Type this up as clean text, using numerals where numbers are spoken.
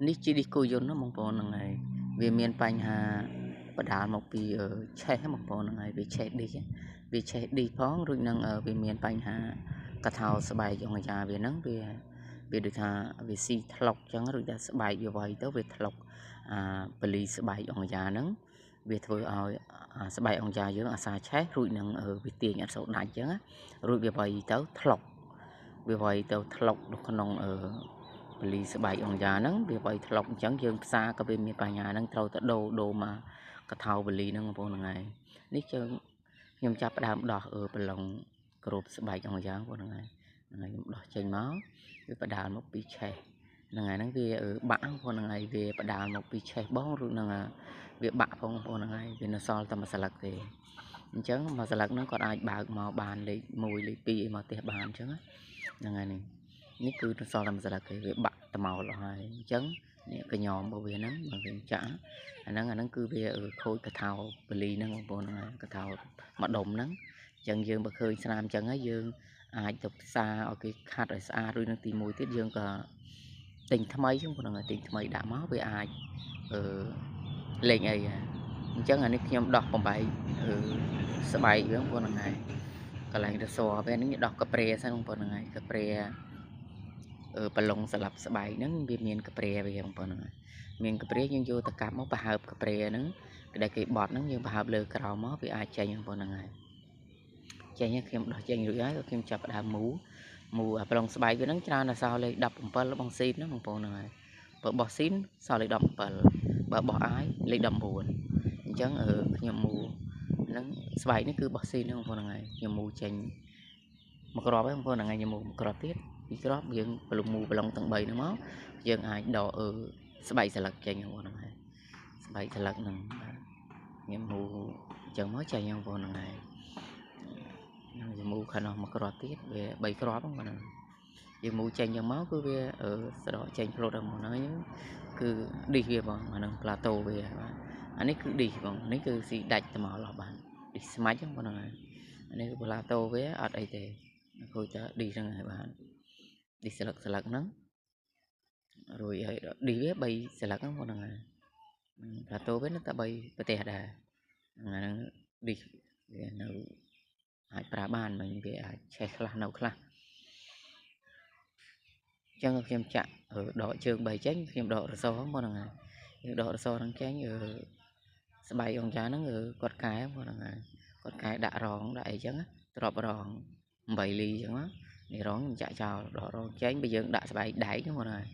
នេះជាឌីសគោយន្តណាបងប្អូនហ្នឹងហើយវាមានបញ្ហាបណ្ដាលមកពីឆេះបងប្អូនហ្នឹងហើយវាឆេះឌីសវាឆេះឌីសផងរួចនឹងវាមានបញ្ហាកថោស្បែកអង្គយ៉ាវាហ្នឹងវាដូចថាវាស៊ីថ្លុកចឹងរួចតែស្បែកវាវាយទៅវាថ្លុកអាបលីស្បែកអង្គយ៉ាហ្នឹងវាធ្វើឲ្យស្បែកអង្គយ៉ាយើងអាសាឆេះរួចនឹងវាទាញអត់សូវដាច់ចឹងរួចវាវាយទៅថ្លុកវាវាយទៅថ្លុកនៅក្នុងបលីស្បែកអង្គយ៉ាហ្នឹងវាវាយថ្លុកអញ្ចឹងយើងផ្សារក៏វាមានបញ្ហាហ្នឹងត្រូវទៅដូរមកកថោបលីហ្នឹងបងប្អូនហ្នឹងហើយនេះជើងខ្ញុំចាប់ផ្ដើមដោះប្រឡងគ្រប់ស្បែកអង្គយ៉ាបងប្អូនហ្នឹងហើយខ្ញុំដោះចេញមកវាបដាលមកពីឆេះហ្នឹងហើយហ្នឹងវាបាក់បងប្អូនហ្នឹងហើយវាបដាលមកពីឆេះបងឬនឹងវាបាក់ផងបងប្អូនហ្នឹងហើយវានៅសល់តែមួយស្លឹកទេអញ្ចឹងមួយស្លឹកហ្នឹងគាត់អាចបើកមកបានលេខ1លេខ2អីមកផ្ទះបានអញ្ចឹងហ្នឹងហើយនេះគឺនៅសល់តែមួយស្លឹកទេវាបាក់ត្មោលអស់ហើយអញ្ចឹងនេះកញោមរបស់វាហ្នឹងបើវាចាក់អាហ្នឹងគឺវាខូចកថោបលីហ្នឹងបងប្អូនហ្នឹងហើយកថោមួយដុំហ្នឹងអញ្ចឹងយើងបើឃើញស្នាមអញ្ចឹងហើយយើងអាចទៅផ្សារឲ្យគេខាត់ឲ្យស្អាតរួចនឹងទី1ទៀតយើងក៏ទិញថ្មីចឹងបងប្អូនទិញថ្មីដាក់មកវាអាចលេងអីអញ្ចឹងអានេះខ្ញុំដោះបំបែកស្បែកវាបងប្អូនហ្នឹងហើយកន្លែងរសវានេះដោះកាព្រាសិនបងប្អូនហ្នឹងហើយកព្រាប្រឡងស្លាប់ស្បែកហ្នឹងវាមានកាព្រាវាបងប្អូនហ្នឹងហើយមានកាព្រាយើងយកទៅកាប់មកប្រហើបកាព្រាហ្នឹងដែលគេបត់ហ្នឹងយើងប្រហើបលើក្រោមមកវាអាចចេញបងប្អូនហ្នឹងហើយចេញខ្ញុំដោះចេញរួចហើយខ្ញុំចាប់ផ្ដើមមូអាប្រឡងស្បែកវាហ្នឹងច្រើនតែសោលេខ17បងស៊ីនណាបងប្អូនហ្នឹងហើយបើបោះស៊ីនសោលេខ17បើបោះអាយលេខ19អញ្ចឹងខ្ញុំមូហ្នឹងស្បែកនេះគឺបោះស៊ីនហ្នឹងបងប្អូនហ្នឹងហើយខ្ញុំមូចេញមួយគ្រាប់ហ្នឹងបងប្អូនហ្នឹងហើយខ្ញុំមូមួយគ្រាប់ទៀតពីរគ្រាប់យើងប្រឡងមូប្រឡងទាំង3ហ្នឹងមកយើងអាចដកស្បែកស្លឹកចេញបងប្អូនហ្នឹងហើយស្បែកស្លឹកហ្នឹងបាទខ្ញុំមូអញ្ចឹងមកចេញបងប្អូនហ្នឹងហើយខ្ញុំមូខាងនោះមួយគ្រាប់ទៀតវា3គ្រាប់ហ្នឹងបងហ្នឹងយើងមូចេញយ៉ាងមកគឺវាស្រកចេញផ្លុតហ្នឹងហ្នឹងគឺឌីសវាបងអាហ្នឹងប្លាតូវាបាទអានេះគឺឌីសបងនេះគឺស៊ីដាច់ទៅមកឡោះបានឌីសស្មាច់ហ្នឹងបងហ្នឹងហើយអានេះគឺប្លាតូវាអត់អីទេគួរតែឌីសហ្នឹងហើយបាទឌីសស្លឹកស្លឹកហ្នឹងរួចហើយឌីសវា3ស្លឹកហ្នឹងបងហ្នឹងហើយប្លាតូវានៅតែ3ប្រទេសដែរហ្នឹងឌីសវានៅអាចប្រើបានមិនវាអាចឆេះខ្លះនៅខ្លះអញ្ចឹងខ្ញុំចាក់ដកជើង3ចេញខ្ញុំដករសបងហ្នឹងហើយយើងដករសហ្នឹងចេញស្បែកអង្គចាហ្នឹងគាត់កែបងហ្នឹងហើយគាត់កែដាក់រងដាក់អីចឹងទ្របរង8លីចឹងនេះរងខ្ញុំចាក់ចោលដករងចេញបើយើងដាក់ស្បែកដែកហ្នឹងបងហ្នឹងហើយ